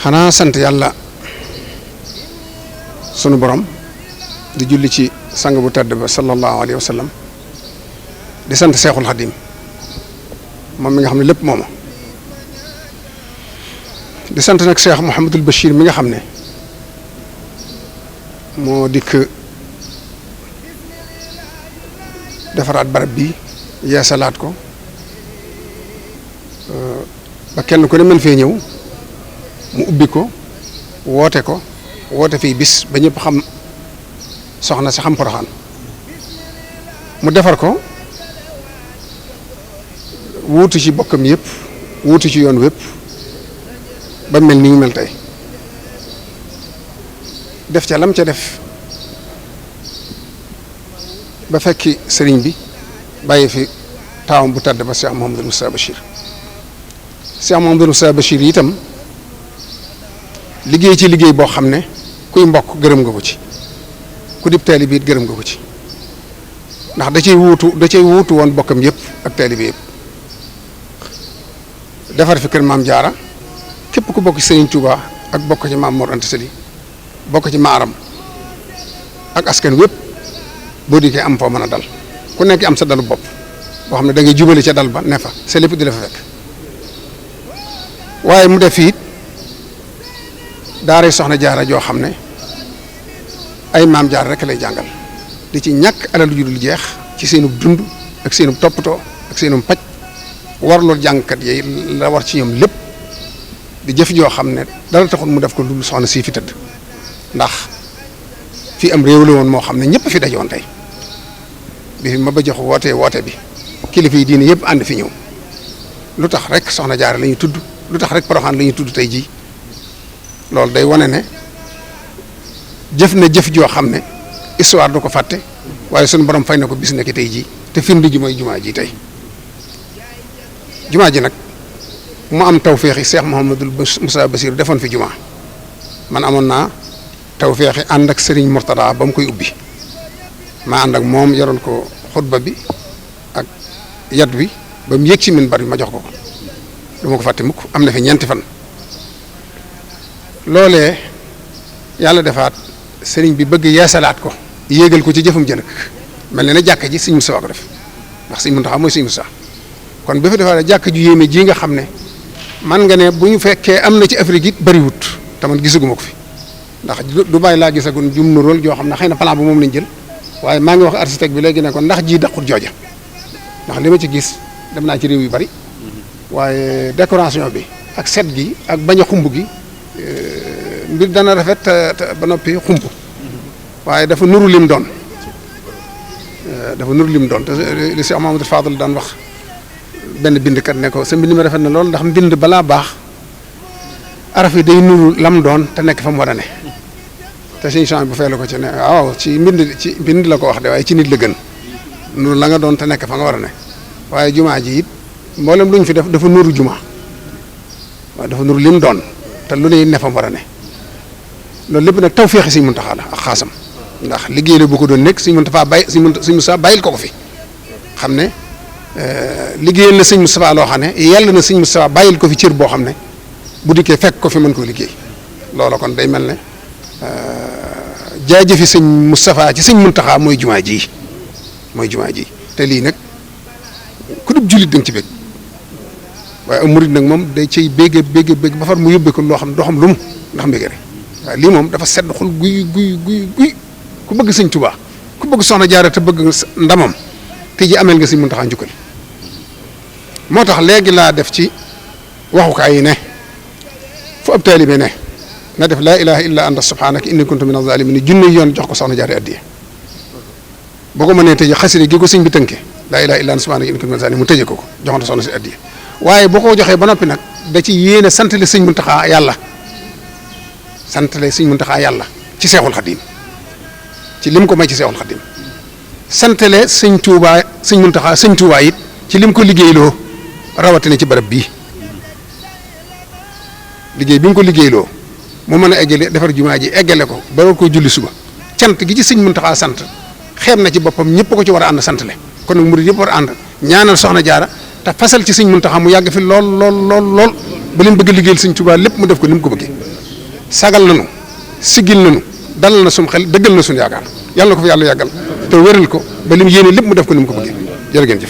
xanaa sant yàlla sunu borom di julli ci sang bu tedd ba sallallahu alayhi wa sallam di sant Seexul Xadim moom mi nga xam ne lépp mooma di sant nag Cheikh Mouhamadul Bachir mi nga xam ne moo dikk defaraat barab bi yeesalaat ko ba kenn ku ne mën fee ñëw mu ubbi ko woote fii bis ba ñëpp xam soxna si xam Poroxaan mu defar ko wuutu ci bokkam yëpp wuutu ci yoon wépp ba mel ni mu mel tey def ca lam ca def ba fekki sëriñ bi bàyyi fi taawam bu tàdd ba Cheikh Mouhamadou Moustapha Bachir Cheikh Mouhamadou Moustapha Bachir itam liggéey ci liggéey boo xam ne kuy mbokk gërëm nga ko ci ku dib taalibe it gërëm nga ko ci ndax da cay wuutu woon bokkam yëpp ak taalibe yëpp defar fi kër maam Jaara képp ku bokk ci Sëriñ Tuuba ak bokk ci maam Mor Anta Sali bokk ci maaram ak askan wépp boo dikkee am foo mën a dal ku nekk am sa dalu bopp boo xam ne da ngay jubale ca dal ba ne fa sa lépp di la fa fekk waaye mu def it daara soxna Jaara joo xam ne ay maam Jaara rek lay jàngal di ci ñàkk alal ju dul jeex ci seenub dund ak seenub toppatoo ak seenub paj warlool jàngkat yi la war ci ñoom lépp di jëf joo xam ne dara taxul mu def ko lu soxna sii fi tëdd ndax fii am réew la woon moo xam ne ñëpp fi dajoon tey bi ma ba jox woote bi kilifa yi diine yëpp ànd fi ñëw lu tax rek soxna Jaara la ñuy tudd lu tax rek Poroxaan la ñuy tudd tey jii loolu day wane ne jëf na jëf joo xam ne histoire du ko fàtte waaye sunu borom fay na ko bis nekk tey jii te firnde ji mooy jumaa ji tey jumaa ji nag mu am tawféexi Cheikh Mouhamadul Moustapha Bachir defoon fi jumaa man amoon naa tawféexi ànd ak Serigne Mourtada ba mu koy ubbi ma ànd ak moom yoroon ko xutba bi ak yat wi ba mu yéeg ci min bari ma jox ko du ma ko fàtte mukk am na fi ñeenti fan loolee yàlla defaat sëriñ bi bëgg yeesalaat ko yéegal ko ci jëfam jënëk mel ne na jàkka ji Sëriñ Moustapha ko def ndax Sëriñ Mountakha mooy Sëriñ Moustapha kon ba fi defaat jàkka ju yéeme ji nga xam ne man nga ne bu ñu fekkee am na ci Afrique it bariwut te man gisaguma ko fi ndax du bàyyi laa gisagun jum nu rôle joo xam ne xëy na plan bu moom lañ jël waaye maa ngi wax architecte bi léegi ne ko ndax ji daqut jooja ndax li ma ci gis dem naa ci réew yu bari waaye décoration bi ak set gi ak bañ a xumb gi mbir dana rafet ba noppi xumb waaye dafa nuru lim doon te li Cheikh Mamadou Fadal daan wax benn bindkat ne ko sa mbind mi rafet na lool ndax mbind balaa baax araf yi day nuru lam doon te nekk fa mu war a ne te suñu change bu feelu ko ci ne waaw ci mbind la ko wax de waaye ci nit la gën nuru la nga doon te nekk fa nga war a ne waaye jumaa ji it mboolem lu ñu fi def dafa nuru jumaa waaw dafa nuru lim doon te lu ne fa mu war a ne loolu lépp nag tawféexi Sëriñ Muntaxa la ak xaasam ndax liggéey la bu ko doon nekk Sëriñ Muntaxa Sëriñ Moustapha bàyyil ko fi xam ne liggéeyal na Sëriñ Moustapha loo xam ne yàlla na Sëriñ Moustapha bàyyil ko fi cër boo xam ne bu dikkee fekk ko fi mën koo liggéey loola kon day mel ne jaajëfi Sëriñ Moustapha ci Sëriñ Muntaxa mooy jumaa ji te lii nag ku dub jullit danga ci bég waaye am murid nag moom day cay bégg ba far mu yóbbee ko loo xam ne doo xam lu mu ndax mbégére waaye lii moom dafa sedd xol guy ku bëgg Sëriñ Tuubaa ku bëgg soxna Jaara te bëgg ndamam te ji ameel nga Sëriñ Muntaxa njukkal moo tax léegi laa def ci waxukaay yi ne fu ab taalibe ne na def laa ilaha illa anta subhanaka inni kuntu min az-zalimin junne yoon jox ko soxna Jaara addiya boo ko mënee tëjee xasida gi ko sëñ bi tënkee laa ilaha illa anta subhanaka inni kuntu min az-zalimin mu tëjee ko joxante soxna si addiya waaye boo ko joxee ba noppi nag da ci yéene santale Sëriñ Muntaxa yàlla ci Seexul Xadim ci lim ko may ci Seexul Xadim santale Sëriñ Muntaxa Sëriñ Tuubaa it ci lim ko liggéeyloo rawatina ci barab bii liggéey bi mu ko liggéeyloo mu mën a eggale defar jumaa ji eggale ko ba war koo julli suba cant gi ci Sëriñ Muntaxa sant xeeb na ci boppam ñëpp ko ci war a ànd santale kon nag murid yëpp war a ànd ñaanal soxna Jaara te fasal ci Sëriñ Muntaxa mu yàgg fi lool ba leen bëgg liggéeyal Sëriñ Tuubaa lépp mu def ko ni mu ko bëggee sagal nañu siggil nañu dalal na sum xel dëggal na suñu yaakaar yàlla na ko fi yàlla yàggal te wéral ko ba lim yéene lépp mu def ko ni mu ko bëggee jërë ngeen jëf